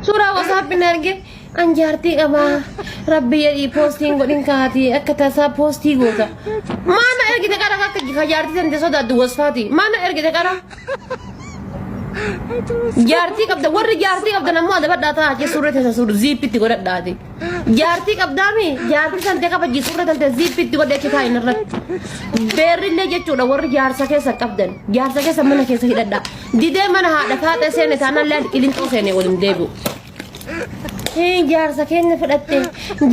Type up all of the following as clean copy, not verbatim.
Suuraa WhatsApp na erge an jaartii qabaa rabbi jedhii poostiin godhin kaatii akka tasaa poostii goota. Maa na ergite qara akka ka jaartii tante sodaattu wasfaati. Maa na ergite qara. Jaartii qabda warri jaartii qabdan ammoo adabadhaa ta'a achi suurri tasa suur ziippitti godhadhaati. Jaartii qabdaami jaartii tante kabaji suurri tante ziippitti godhe achi taa'in irratti. Beerrillee jechuudha warri jaarsa keessa qabdan jaarsa keessa mana keessa hidhadha. Didee mana haadha faaxee seene taanaan laan qilinxoo seene waliin deebi'u. Jaarsa keenya fudhatte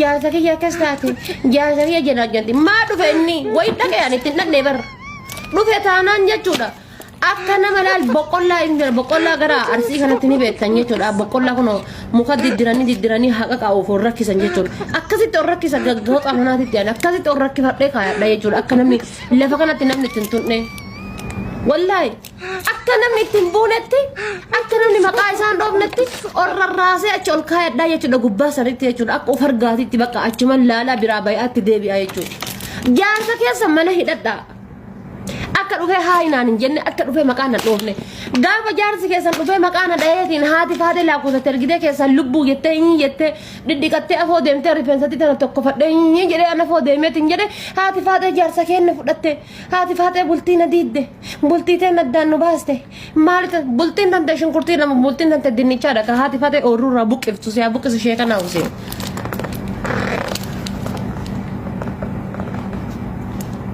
jaarsa kiyya akkas taate jaarsa kiyya jedhaa jirti. Maa dhufe inni wayi dhaqee ani ittiin dhaqnee barra. Dhufe taanaan jechuudha. Akka nama laal boqqollaa hin jira boqqollaa gara arsii kanatti ni beektan jechuudha. Boqqollaa kun muka diddiranii diddiranii haqa qabuuf ol rakkisan jechuudha. Akkasitti ol rakkisa gaggooxa manaatitti ani akkasitti ol rakkifadhee kaayadha jechuudha. Akka namni lafa kanatti namni ittiin tunne. Wallaahi akka namni ittiin buunetti akka namni maqaa isaan dhoofnetti ol rarraasee achi ol kaayadhaa jechuudha gubbaa sanitti jechuudha. Akka of argaatitti bakka achuman laalaa biraa bayaatti deebi'a jechuudha. Jaarsa keessa mana hidhadhaa. Akka dhufee haa hinaan hin jenne akka dhufee maqaa na dhoofne. Gaafa jaarsi keessan dhufee maqaa na dhaheetiin haati faatee lakkoofsatti ergitee keessan lubbuu jettee hin jettee dhidhiqattee afoo deemtee rifeensatti tana tokkofadhee hin jedhee an afoo deemeetiin jedhe haati faatee jaarsa keenya fudhatte haati faatee bultii na diidde bultii teen addaan nu baaste maali bultiin tante shunkurtii nama bultiin tante dinnichaadha ka haati faatee oorruurraa buqqiftu siyaa buqqisu ishee kanaa usee.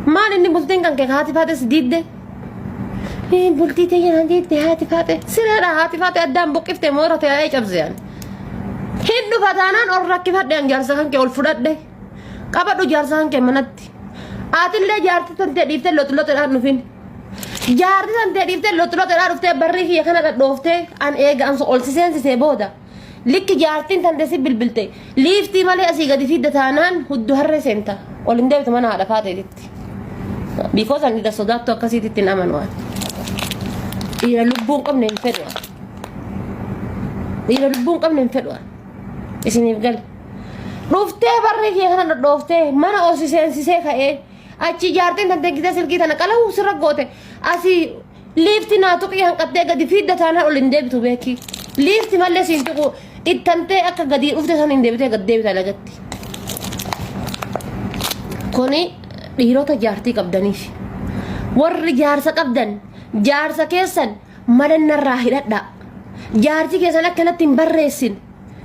Maal inni bultiin kan kee haati faate si diidde? Bultii tiyya na diidde haati faate. Sireedha haati faate addaan buqqifte moora ta'ee cabse ani. Hin dhufa taanaan ol rakkifadhe an jaarsa kan kee ol fudhadhe. Qabadhu jaarsa kan kee manatti. Atillee jaartii tantee dhiiftee loxloxedhaan dhufin. Jaartii tantee dhiiftee loxloxedhaan dhuftee barrii kiyya kana dhadhooftee an eega an ol si seensisee booda. Likki jaartiin tante si bilbilte liiftii malee asii gadi fiidda taanaan huddu harree seenta. Ol hin deebitu mana haadha faateetitti. Because ani dhiira sodaattu akkasiitti hin amanu ani. Dhiira lubbuu hin qabne hin fedhu ani. Dhiira lubbuu hin qabne hin fedhu ani. Isiniif gala. Dhuftee barri kee kana dhodhooftee mana ol si seensisee ka'ee achi jaartiin tante gita silkii tana qala'uu sirra goote asii Liifti naa tuqii hanqattee gadi fiidda taanaan ol hin deebitu beeki. Liifti mallee siin tuqu ittantee akka gadi dhufte san hin deebitee gad deebita lagatti. Kuni dhiirota jaartii qabdaniif. Warri jaarsa qabdan jaarsa keessan mala narraa hidhadhaa. Jaartii keessan akkanatti hin barreessin.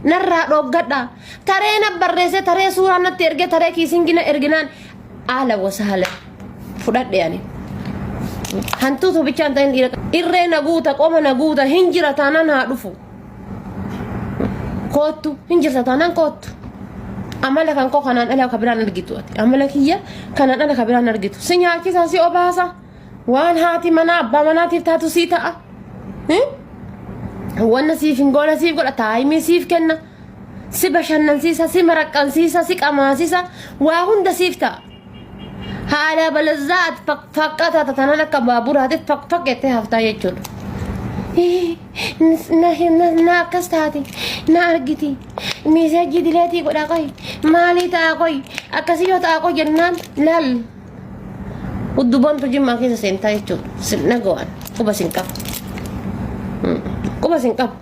Narraa dhooggadhaa. Taree na barreessee taree suuraa natti ergee taree kiisingina erginaan haala wasaala. Fudhadhe ani. Hantuutu bichaan ta'in dhiira irree na guuta qoma na guuta hin jira taanaan haa dhufu. Koottu hin jirta taanaan koottu. Amala kan koo kanaan ala ka biraan argitu ati. Amala kiyya kanaan ala ka biraan argitu. Si nyaachisa si obaasa. Waan haati manaa abbaa manaatiif taatu sii ta'a. Wanna siif hin goone siif godha taayimii siif kenna. Si bashannansiisa si maraqqansiisa si qamaasisa waa hunda siif ta'a. Haala balazzaa ati faqfaqqa taata tanan akka baaburaati faqfaq jettee haftaa jechuudha. Na akkas taate na argiti miiseejii dileetii godha qoy maalii ta'a qoy akkasii yoo ta'a qoy jennaan laal udduboontu jimmaa keessa seentaa jechuudha. Sin dhaga'an quba sin qabu. Quba sin qabu.